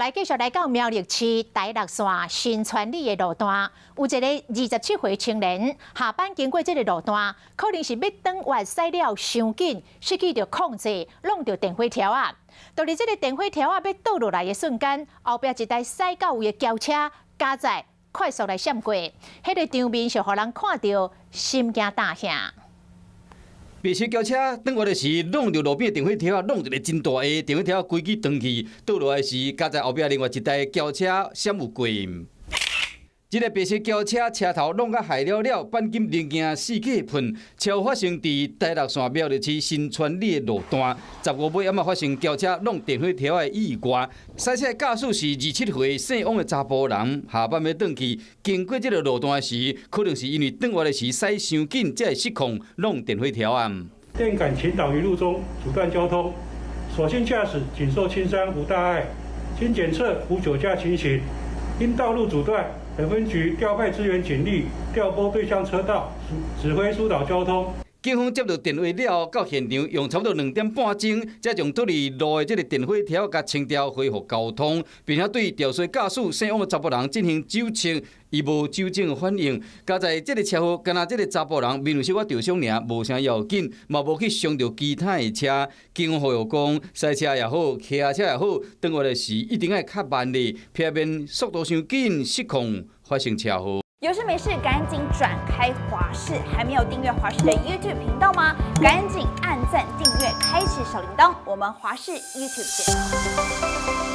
來繼續來到苗栗市台六線新川里的路段，有一个27歲青年下班經過這个路段，可能是欲轉彎駛了傷緊，失去著控制，挵著電火柱仔。就佇這个電火柱仔欲倒落來的瞬間，後壁一台駛到位的轎車加載快速來閃過，彼个場面是予人看著心驚膽嚇。白色轎車轉彎的時，挵著路邊電火柱仔，挵一个真大下電火柱仔規支斷去，倒落來時，加在後壁另外一台轎車閃有過。這个白色轎車車頭挵甲害了了，鈑金零件四界噴，車禍發生佇台六線苗栗市新川里的路段。15尾暗仔發生轎車挵電火柱的意外，駛車駕駛是27歲姓王的查埔人，下班欲轉去，經過這个路段時，可能是因為轉彎的時駛傷緊，才會失控挵電火柱仔。電桿傾倒於路中，阻斷交通。所幸駕駛僅受輕傷，無大礙。經檢測無酒駕情形，因道路阻斷，本分局調派支援警力，調撥對向車道，指揮疏導交通。警方接到電話了後，到現場用差不多2點半鐘，才將倒佇路的這个電火柱共清掉，恢復交通，並且對肇事駕駛姓王的查埔人進行酒測，伊無酒精反應。佳哉這个車禍，敢若這个查埔人面有小可著傷爾，無啥要緊，嘛無去傷著其他的車。警方呼籲講，駛車也好，騎車也好，轉彎的時一定愛較慢咧，避免速度傷緊失控發生車禍。有事沒事趕緊轉開華視，還沒有訂閱華視的 YouTube 頻道嗎？趕緊按讚訂閱，開啟小鈴鐺。我們華視 YouTube 見。